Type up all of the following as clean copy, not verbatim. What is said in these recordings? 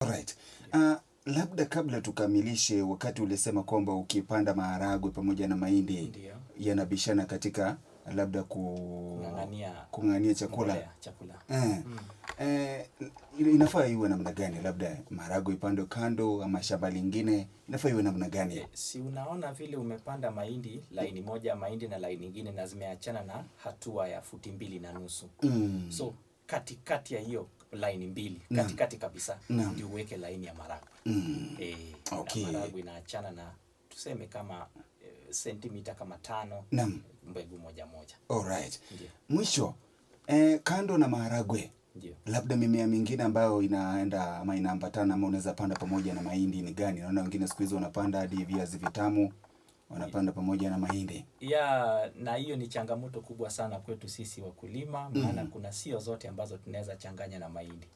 Alright. Labda kabla tukamilishe, wakati ulisema kwamba ukipanda maharagwe pamoja na mahindi yanabishana katika labda Kung'ang'ania kung'ang'ania chakula. Mbolea, chakula. Inafaa iwe namna gani? Labda maharagwe ipandwe kando ama shamba lingine, inafaa iwe namna gani? Si unaona vile umepanda mahindi laini moja, mahindi na laini nyingine, na zimeachana na hatua ya futi 2.5. So katikati ya hiyo laini mbili, katikati kabisa, ndio uweke laini ya maharagwe. Na maharagwe inaachana na tuseme kama sentimita kama 5, mbegu moja moja. Alright. Ndio. Mwisho, kando na maharagwe, labda mimea mingine ambayo inaenda ama inaambatana ama unaweza panda pamoja na mahindi ni gani? Naona wengine siku hizi wanapanda hadi viazi vitamu, wanapanda pamoja na mahindi. Ya, na hiyo ni changamoto kubwa sana kwetu sisi wakulima, maana kuna sio zote ambazo tunaweza changanya na mahindi.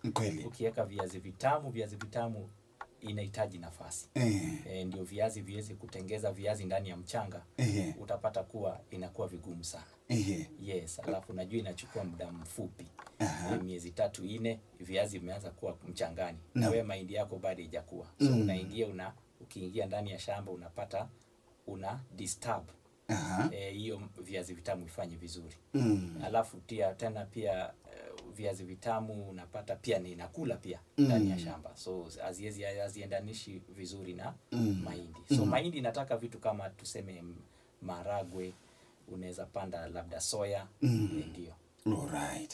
Ukiweka viazi vitamu, viazi vitamu inahitaji nafasi. Ndio viazi viweze kutengeza viazi ndani ya mchanga, utapata kuwa inakuwa vigumu sana. Yes, alafu najua inachukua muda mfupi. Miezi 3 4 viazi vimeanza kuwa mchangani. Na wewe mahindi yako bado haijakuwa. So ukiingia ndani ya shamba unapata una disturb hiyo viazi vitamu ifanye vizuri. Alafu tena pia viazi vitamu unapata pia ni inakula pia ndani ya shamba. So haziendanishi vizuri na mahindi. So mahindi inataka vitu kama tuseme maharagwe, unaweza panda labda soya, ndio. Alright.